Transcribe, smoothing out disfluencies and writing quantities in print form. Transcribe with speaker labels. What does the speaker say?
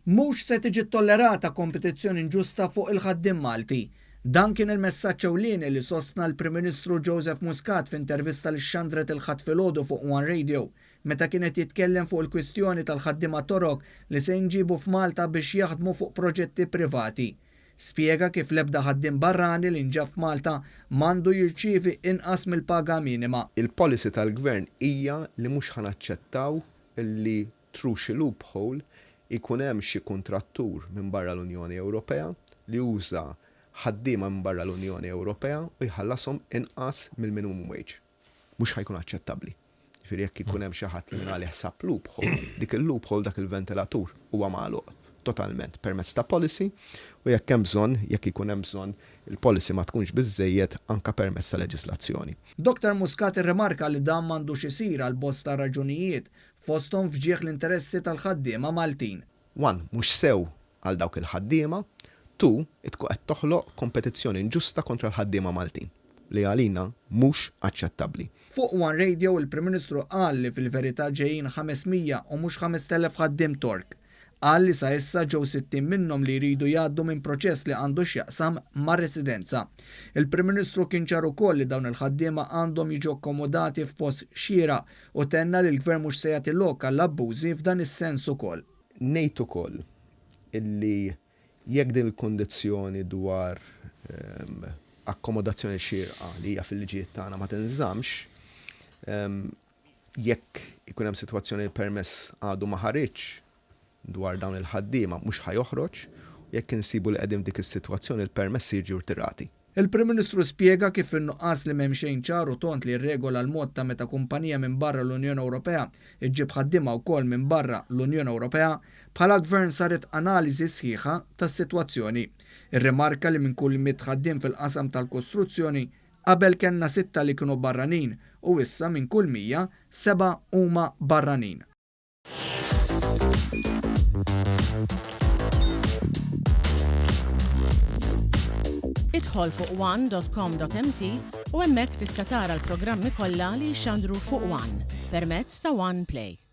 Speaker 1: Mhux se tiġi ttollerata kompetizzjoni inġusta fuq il-ħaddiem Malti. Dan kien il-messaġġ ewlieni li sostna l-Prim Ministru Joseph Muscat f'intervista li xxandret il-Ħadd filgħodu fuq One Radio meta kien qed jitkellem fuq il-kwistjoni tal-ħaddiema Torok li se jinġiebu f'Malta biex jaħdmu fuq proġetti privati. Spjega kif l-ebda ħaddiem barrani li nġab f'Malta m'għandu jirċievi inqas mill-paga minima.
Speaker 2: Il-policy tal-Gvern hija li mhux ħa naċċettaw li through xi loophole jkun hemm xi kuntrattur minn barra l-Unjoni Ewropea li juża ħaddiema minn barra l-Unjoni Ewropea u jħallashom inqas mill-minimum wage. Mhux ħa jkun aċċettabbli. Jiġifieri jekk ikun hemm xi ħadd li mingħalih sab loophole, dik il-loophole, dak il-ventilatur huwa magħluq totalment permezz ta' policy u jekk hemm bżonn, jekk ikun hemm bżonn, il-policy ma tkunx biżżejjed anke permezz ta' leġiżlazzjoni.
Speaker 1: Dottor Muscat irrimarka li dan m'għandux isir għal bosta raġunijiet, fosthom f'ġieħ l-interessi tal-ħaddiema Maltin.
Speaker 2: One, mhux sew għal dawk il-ħaddiema, two, tkun qed toħloq kompetizzjoni inġusta kontra l-ħaddiema Maltin, li għalina mhux aċċettabbli.
Speaker 1: Fuq One Radio il-Prim Ministru qal li fil-verità ġejjin 500 u mhux 5,000 ħaddiem Tork. Qal li sa issa ġew 60 minnhom li jridu jgħaddu minn proċess li għandu x'jaqsam ma' residenza. Il-Prim Ministru kien ċar ukoll li dawn il-ħaddiema għandhom jiġu akkomodati f'post xieraq u tenna li l-Gvern mhux se jagħti lok għall-abbużi f'dan is-sens ukoll.
Speaker 2: Ngħid ukoll illi jekk din il-kundizzjoni dwar akkomodazzjoni xierqa li hija fil-liġijiet tagħna ma tinżammx, jekk ikun hemm sitwazzjoni li l-permess għadu ma ħariġx dwar dawn il-ħaddiema mhux ħa joħroġ u jekk insibu li qegħdin f'dik is-sitwazzjoni l-permessi jiġu rtirati.
Speaker 1: Il-Prim Ministru spjega kif fin-nuqqas li m'hemm xejn ċar u tond li jirregola l-mod ta' meta kumpanija minn barra l-Unjoni Ewropea ġġib ħaddiema wkoll minn barra l-Unjoni Ewropea, bħala Gvern saret analiżi sħiħa tas-sitwazzjoni. Irrimarka li minn kull mitt ħaddiem fil-qasam tal-kostruzzjoni, qabel kellna sitta li kienu barranin u issa minn kull 100, sebgħa huma barranin.
Speaker 3: Idħol fuq one.com.mt u hemmhekk tista' tara l-programmi kollha li jixxandru fuq One permezz ta' One Play.